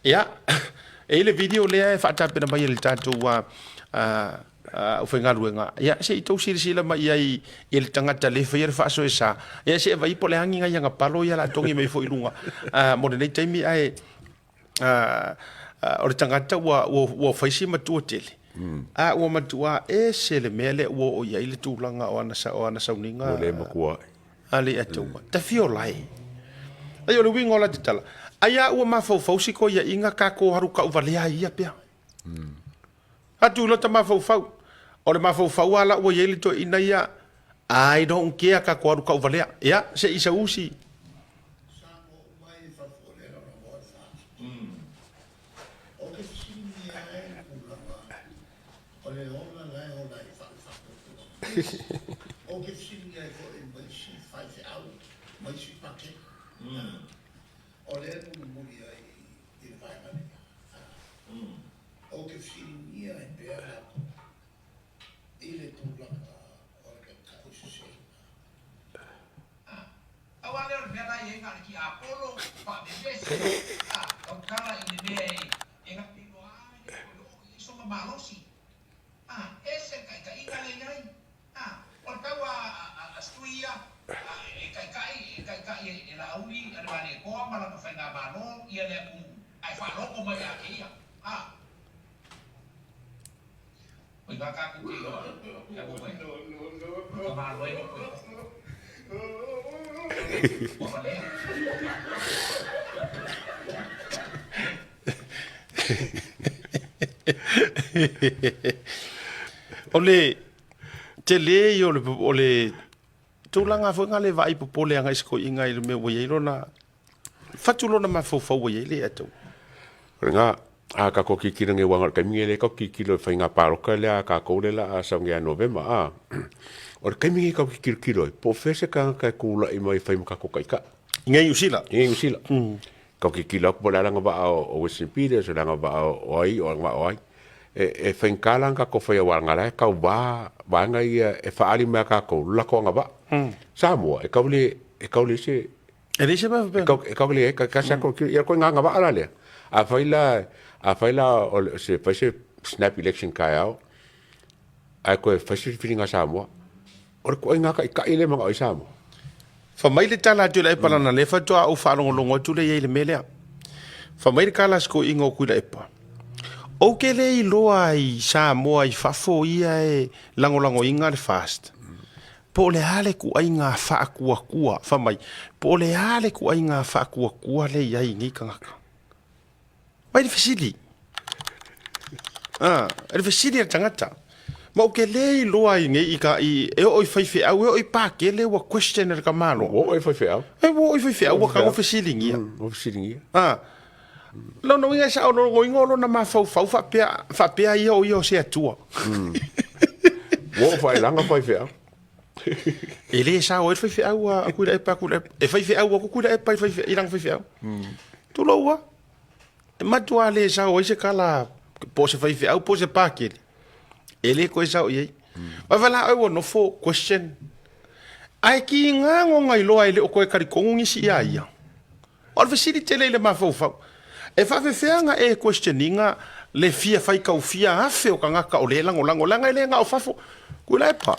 Ia, e i ai le video lea e faatapena mai e le tatou aufaigaluega, ia se i tou silasila mai i ai i le tagata le faia le faasoesa, ia se i vaai po o le a ni nai aga palo ia o le a togi mai foi i luga mo lenei taimi, ae o le tagata ua fai si matua tele, a ua matua ese le mea lea ua oo i ai le tulaga o ana sauniga. Ua le matua ai. Alii Atua, tafio lae. Ai o le uiga o la te tala, ai a ua mafaufau si koiaiga ka ko haru kau valea ai ia pea. Atu i lota mafaufau, o le mafaufau a la ua iai le toeaina ia, I don't care ka ko haru kau valea. Ia, se i sausi. O le ola la e ola ai faale-faatuatua. Ou te fesiligia ai foi ma isi faifeau ma isi paketi. O lea e mulimuli ai i le vaega lea. Ou te fesiligia ai pea latou i le tulaga o le taitai seseina. Pau lava lea o le mea la e i ai na o le tiapolo, faavevesi, tautala i le mea e na te iloa lava e le toe oo i ai sona malosi. Ese le taitaiga lea e i ai. O le tau a Stui ia, e taitai, e taitai e Laauli a le Malietoa ma lana faigamalo ia le atunuu, ae faalogo mai ia te ia. O i gā tatou te iloa ia koe, o tamaloa e loko i fafo. Ua valea. O le tele ia o le tulaga foi lena le vaai popole agai i se toeaina i le mea ua i ai lona fatu lona mafaufau ua i ai le ata. O lena, a tatou tilotilo nei aua na o le taimi lenei lea tatou te tilotilo i faiga palota lea a tatou lea o le a sau nei ia Novema a. O le taimi lenei tatou te tilotilo ai po o fea se tagata e tulai mai e fai ma tatou taitai. I nei Niu Sila? I nei Niu Sila. Tatou te tilotilo atu po o le a le agavaa o Winston Peters, o le agavaa o ai, o le agavaa o ai. E faigata la ona tatou faia aua leaga o la e tauva vaega ia e faaali mai ia tatou le latou agavaa. Samoa, e tau le, e tau leai se E leai se mea faapena. E tau leai, tasi lava tau ia ituaiga agavaa la lea. Afai la, afai la o se fai se snap election taeao ae toe fai se filifiliga a Samoa, o le ituaiga taitai lea e manao ai Samoa. Fai mai le tala a Tuilaepa leaga lea faatoa ou faalogologo atu lea i ai i le mea lea. Fai mai le tala a si toeaina o Tuilaepa, Ou te le iloa i Samoa i fafo ia e lagolagoina le FAST. Po o le a le ituaiga faatuatua, fai mai, po o le a le ituaiga faatuatua lea e i ai i nei tagata? Mai le fesili. Ah, le fesili a le tagata. Ma ou te le iloa i nei i ka i e oo i faifeau, e oo i Pakele ua question e le tamaloa. Ua oo i faifeau. E ua oo i faifeau ua tago fesiligia. Ua fesiligia. Ah. Lona uiga e sao lona uiga o lona mafaufau faapea faapea ia o ia o se Atua. Ua oo faailaga faifeau. E le sao ai le faifeau a Tuilaepa Tuilaepa. E faifeau atu Tuilaepa i faifeau i lana faifeau. Tulou a. E matua le sao ai se tala po o se faifeau po o se Pakele. E le toe sao i ai. Vaai la oe ua nofo question. Ae kiga gona iloa e le o toe talitonu nisi ia ia. O le fesili tele i le mafaufau, e faafefea ona e question ina le fia faitau fia afe o tagata o le lagolago leaga e le na o fafo. Tuilaepa,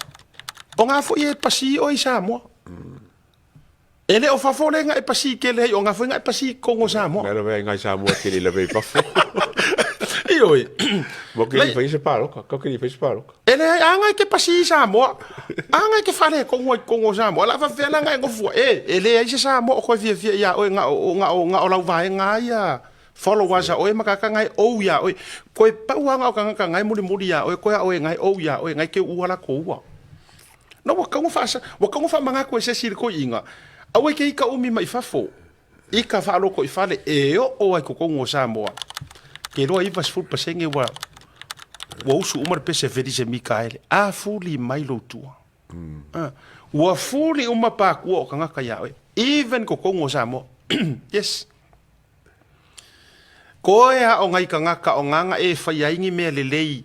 o na foi e pasi oe i Samoa. E le o fafo le na e pasi tele ai, o na foi na e pasi i totonu o Samoa. Ngai lava ngai Samoa tele lava i fafo. Ioe. Mo ke li fai se paloka, ka ke li fai se paloka. E leai, a ngai ke pasi i Samoa. A ngai ke faaletonu ai i totonu o Samoa. O le a faapefea la ngai nofo ai? E, e leai se Samoa o toe fiafia iā oe na o, na o, na o lau vaega lava ia followers a oe ma tagata na e ou iā oe. Toe pau lava na o tagata na e mulimuli iā oe, toe a oe na e ou iā oe, na e te uua latou ua. Na ua tatau ona faasa, ua tatau ona faamanatu e se isi i le toeaina, aua e te ita umi mai fafo, ita faalotoifale e oo lava i totonu o Samoa. Ke iloa 90% ua ua usu uma le pese Felise Mikaele. A fuli mai lou tua. Mm. Ua fuli uma pākua o tagata iā oe. Even totonu o Samoa. Yes. Koe a o ngai tagata o nganga e whai ai ni mea lelei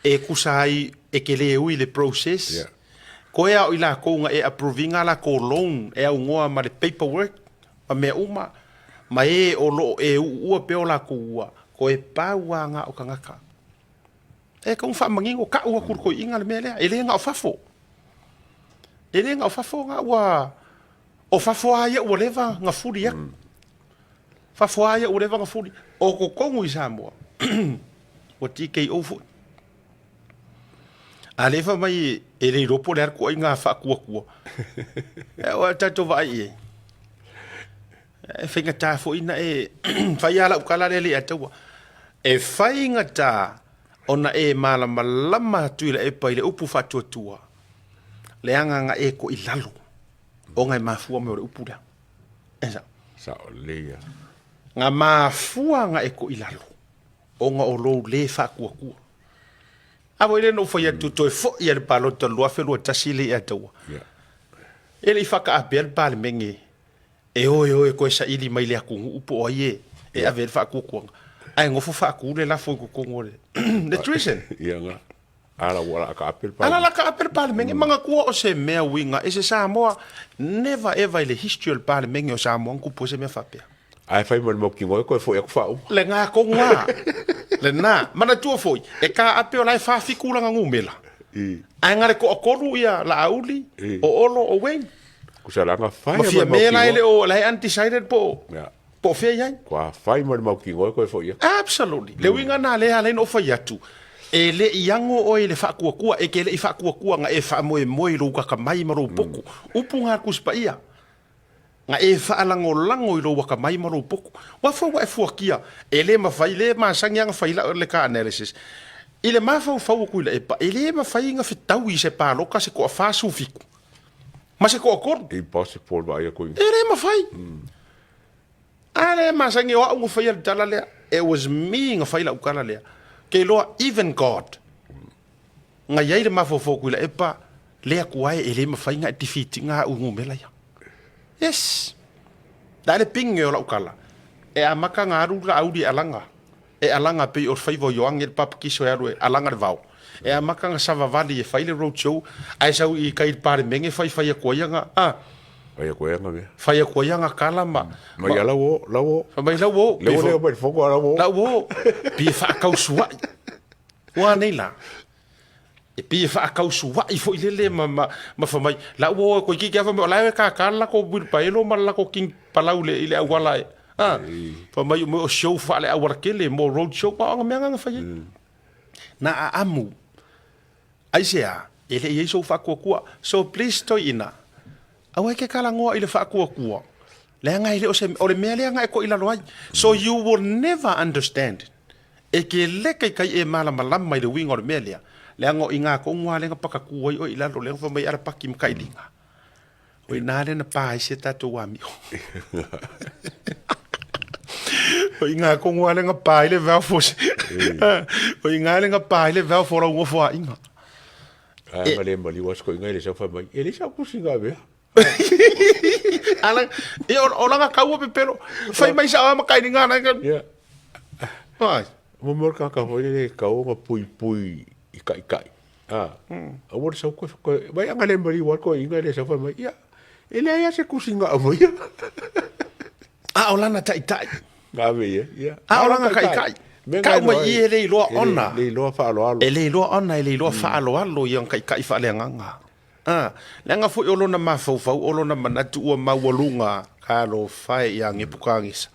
e kusa ai e ke le ui le process. Yeah. Koe a o i lakou nga e approvinga la ko loan e au ngoa ma le paperwork ma mea uma. Ma e o loo e uua pea o lakou ua, koe pau a nga o kagaka. E kau faamanino kau aku le toeaina le mea lea, e le na o fafo. E le na o fafo nga ua, o fafo a ia ua leva na fuli atu. Fafo a ia ua leva na fuli. O totonu i Samoa, ua TKO foi. A lea fai mai e le iloa po o le a le ituaiga faatuatua. E o tatou vaai i ai. E faigata foi na e fai lava lau tala lea Leiataua. E faigata ona e malamalama Tuilaepa i le upu faatuatua, leaga na e toilalo ona e mafua mai o le upu lea. E sao? Sao lelei lava. Na mafua ona e toilalo ona o lou le faatuatua. A foi lea na ou fai atu toe foi i le palota 2021 Leiataua. E le i faataapea le Palemene e o e o e toe saili mai le atunuu po o ai e ave ai le faatuatuaga, ae nofo faatu le lafo i totonu o le le treason. Ia nga. Ala ua la taape le Ala la taape le Palemene. Manatua o se mea uiga ese Samoa, never ever i le history o le Palemene o Samoa na tupu ai se mea faapea. Ae fai ma le mautinoa e toe foi atu faauma. Lena tonu lava. Lena. Manatua foi, e taape o la e 47 lana numera. Ae na o le toatolu ia Laauli, o Olo, o Wayne. Kusa la na fai Ma Fiame la e le o, la e undecided po o fea i ai. Kua fai ma le mautinoa e toe foi atu. Absolutely. Le uiga lena lea ala ai ona ou fai atu, e le i ago oe i le faatuatua, e te le i faatuatua na e faamoemoe i lou atamai ma lou potu. Upu na a le Tusi Paia. Na e faalagolago i lou atamai ma lou potu. Ua fua ua e fuatia, e le mafai, le masani lava ona fai lau le car analysis. I le mafaufau o Tuilaepa, e le mafai ona fetaui i se palota se toafa 17 ma se toatolu. Impossible vaai atu i. E le mafai. A lea e masani o au na faia le tala lea. It was me na fai lau tala lea. Ke iloa even God na i ai le mafaufau o Tuilaepa, le Atua e, e le mafai na e defeat ina au i numera ia. Yes. La le pinge o lau tala, e amata na alu Laauli e alaga. E alaga pei o le faiva o Ioane le Papatiso e alu e alaga le vao. E amata na savavali e fai le road show, ae sau i tai i le Palemene fai fai atu ai ana, a. Fai atu ai ana mea. Fai atu ai ana tala ma. Mai ia lau o, lau o. Fai mai lau o. Lea ua le omai i le fono a lau o. Lau o. Pei e faatausuai. Ua nei la. E pei e faatausuai foi lele ma, ma, ma fai mai, la ua o toeitiiti lava fai mai, o la e kākā le latou uilipaelo ma le latou king palau i le, i le auala e, a, fai mai o show faale-aualatele mo road show, a o mea na na fai ai. Na aamu. Aisea? E le i ai sou faatuatua. So please toeaina, aua e ke talanoa i le faatuatua, leaga e le o se, o le mea lea na e toilalo ai. So you will never understand it. E ke le kaikai e malamalama i le uiga o le mea lea, leaga o i ina tonu lava lea na pakatu ai oe i lalo, lea na fai mai ai Alapaki ma Kailiga. O i ina lea na pa ai si a tatou amio. O i ina tonu lava lea na pa ai le valve o se... O i ina lea na pa ai le valve o lau nofoaiga. Ae ma le maliu aso koiga i le sau fai mai, e le sau kusi ngā mea. Ala, e o, o langa kaua pepelo. Fai mai sa ma kai ngā na. Yeah. Ai. Mo mo ka ka foi le kau nga pui pui i kai kai. Ah. A wo sau ko ko vai anga le mari wa ko inga le sau fai mai. Ia. E le ia se kusi ngā mo ia. A o lana tai tai. Ngā me ia. Ia. A o lana kai kai. Kau mai i e le iloa ona. Le iloa whaaloalo. E le iloa ona, e le iloa whaaloalo i ang kai kai whaaleanganga. A, leaga foi o lona mafaufau, o lona manatu ua maualuga, talofa e ia Nepukagesa.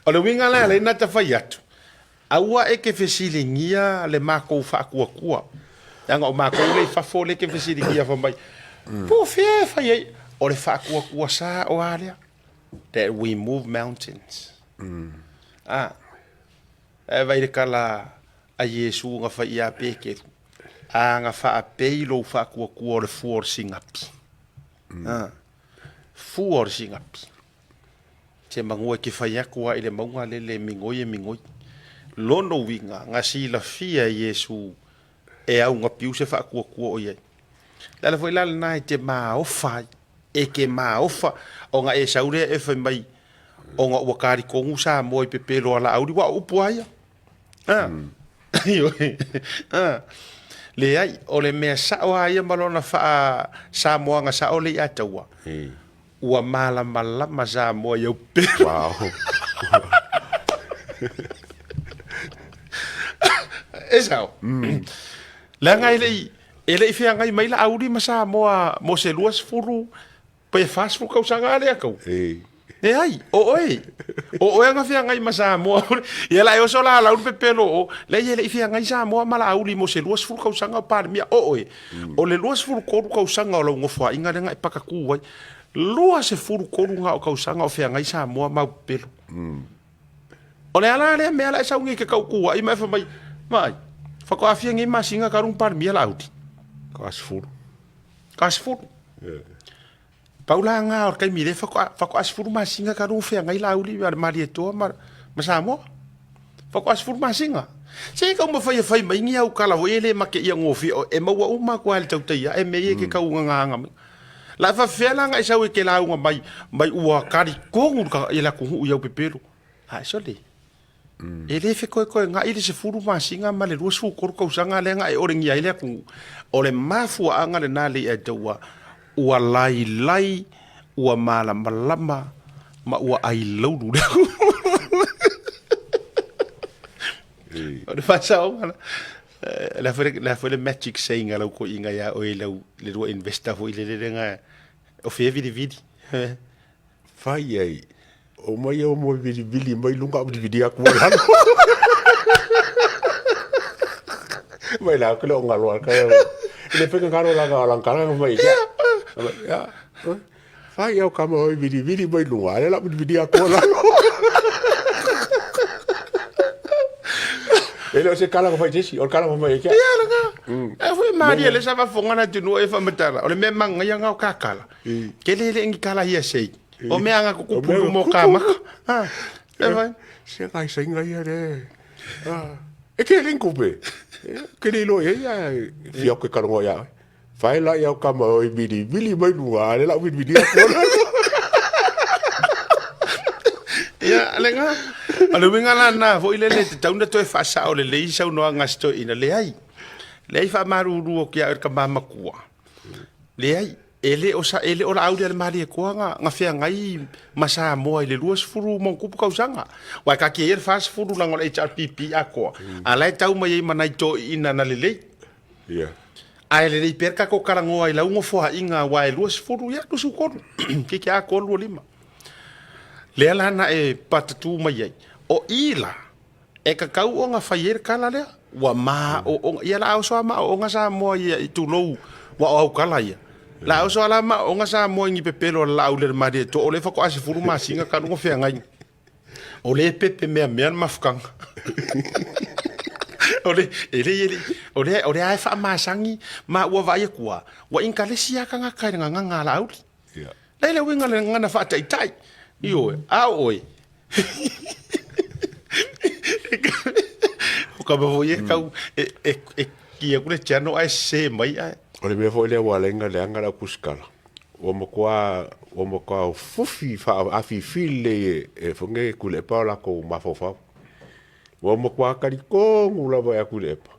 O le uiga lea lea na ta fai atu, aua e ke fesiligia le makou faatuatua, leaga o makou lea i fafo lea e ke fesiligia fai mai, po o fea e fai ai, o le faatuatua sa o a lea, that we move mountains. A, e vai le tala a Iesu na fai ia Peteru, A na faapei lou faatuatua o le fua o le sigapi. A, fua o le sigapi. Se manua e ke fai atu a i le mauga lele e migoi e migoi. Lona uiga, na silafia e Iesu e augapiu se faatuatua o i ai. Le ala foi la lena e te maofa ai, e ke maofa, ona e sau lea e fai mai, ona ua talitonu Samoa i pepelo a Laauli, ua o upu a ia. A, ioe, a, leai, o le mea sao lava ia ma lona faa-Samoaga sao lea ia taua. Ua malamalama Samoa i au pelu. Wow. E sao. Leaga e le i e le i feagai mai Laauli ma Samoa mo se 20 pe 40 tausaga a lea kau. E. Leai, o oe. O oe aga feagai ma Samoa. Ia la e oso la Laauli pepelo o, leai e le i feagai Samoa ma Laauli mo se 20 tausaga o Palemia. O oe. O le 23 tausaga o lau nofoaiga lea na e pakatu ai, 23 na o tausaga o feagai Samoa ma au pepelo. O le a la lea mea la e sau nei e te tautuai ma e fai mai, vaai, faatoa fia nei masina talu ona Palemia Laauli? Ka 10. Ka 10. Pau la lena o le taimi lea faatoa, faatoa 10 masina talu ona feagai Laauli ma le Malietoa ma, ma Samoa. Faatoa 10 masina. Se taumafai e fai mai ni au tala foi e le mateia gofie oe, e maua uma atu lava i le tautai ae mea ia e te tauagaaga mai. La e faapefea la ona e sau e te lauga mai, mai ua talitonu le atunuu i au pepelo. Ae sole, e le fetoetoena'i le 10 masina ma le 23 tausaga lea na e olegia ai le atunuu. O le mafuaaga lena Lei'aitaua, ua lailai, ua malamalama ma ua ailaulu le atunuu. O le faasaoga la. Le a foi le, le a foi le magic saying a lau toeaina ia oe i lau, le lua investor foi lele lea na, o fea e vilivili. Fai ai, o mai au mo vilivili mai luga au vilivili atu ai lalo. Mai la ke le o ngalo ka. Le pe ngalo la ga la kala mai ya. Ya. Fai au ka mo vilivili mai luga le la vilivili atu ai lalo. E le o se kala ko fai tesi, o le kala ko mai kia. Ia lena. E foi malie le sa faafofoga na atunuu e faamatala. O le mea manaia na o kakala. Ke le le ni kala ia sei. O mea anga kukupu i luma o kamaka. Ha. E fai. Se kai sainga ia le. E ke le kupe. Ke le lo ia fia ke kalongo ia. Fai la ia ka ma oi vili vili mai lunga le la vili vili ko. Ia le nga. O le uiga la na foi le le te tauna toe faasao lelei saunoaga a si toeaina. Leai. Leai faamalulu atu ia oe le tama matua. Leai, e le o sa, e le o Laauli a le Malietoa na, na feagai ma Samoa i le 20 ma ona tupu tausaga. Aua e taatia ia le 40 leaga o le HRPP atoa, a o la e tau mai ai ma nai toeaiina na lelei. Yeah. Ae lelei pea le tatou talanoa i lau nofoaiga aua e 20, ia 23, toeitiiti atoa le 25. Lea la na e patatū mai ai. O i la, E tatau ona fai ai le tala lea, ua maoona, ia la oso a maoona Samoa ia i tulou, ua o au tala ia. La oso a la maoona Samoa i ni pepelo a le Laauli a le Malietoa, o lea faatoa 10 masina talu ona feagai. O lea e pepe meamea le mafutaga. O le, e le, e le, o lea, o lea lava e faamasani, ma ua vaai atu lava, ua inkalesi lava tagata i le gagana a Laauli. Ia. Leai le uiga o le gagana faataitai. Ioe, a o oe. O ka mea foi e tau e, e, e ki aku le channel ae sese mai ae. O le mea foi lea ua ala ai ona leaga lau kusikala, ua matua, ua matua fufi faafifi lelei e, e foi nei e Tuilaepa o latou mafaufau. Ua matua talitonu lava ia Tuilaepa,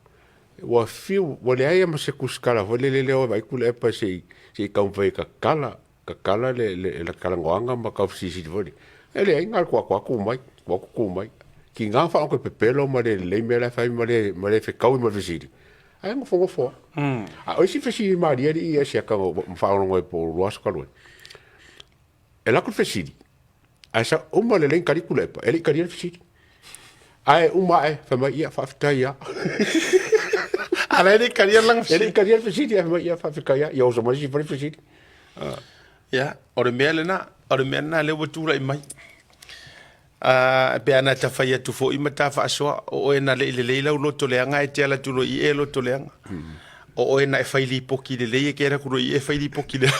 Ua fiu, ua leai lava ma se kusikala foi lele lea o vaai Tuilaepa se i, se i taumafai e tatala, tatala le, le, le talanoaga ma tau fesilisili foi lea. E leai, na o le tuu atu lava tu mai, tuu atu tu mai. Tiga faalogo e pepelo ma le lelei mea la e fai ma le, ma le fetaui ma le fesili, ae nofonofo lava. A o isi fesili malie alii ia e siaka ma faalogologo ai po o 2 aso talu ai. E alu atu le fesili, ae sa uma lelei ona tali Tuilaepa, e le i talia le fesili. Ae uma ae, fai mai, ia, faafetai lava. A la e le i talia lana E le i talia le fesili, ae fai mai, ia, faafetai lava. Ia oso mai le isi fale fesili. Ia, o le mea lena, o le mea lena lea ua tulai mai. Pe ana ta fai atu foi ma ta faasoa, o oe na le i lelei lau loto leaga e te ala atu loa i e loto leaga. O oe na e fai lipoti lelei e te ala atu loa i e fai lipoti leaga.